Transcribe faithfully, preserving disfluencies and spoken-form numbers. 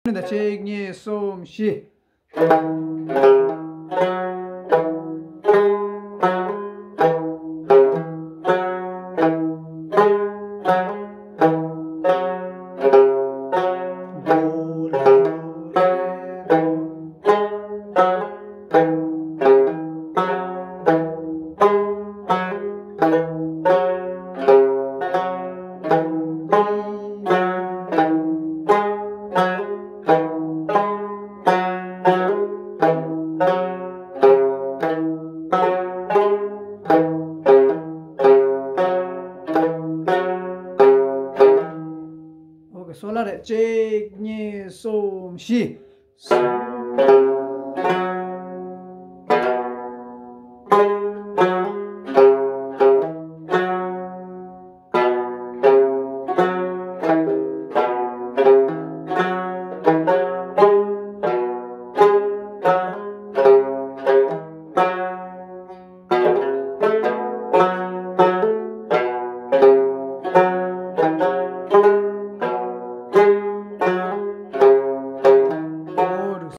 གཉིས། གཅིག་གཉིས་གསུམ་བཞི། ཨོ་ཀེ། སོ་ལ་རེད། གཅིག་གཉིས་གསུམ་བཞི།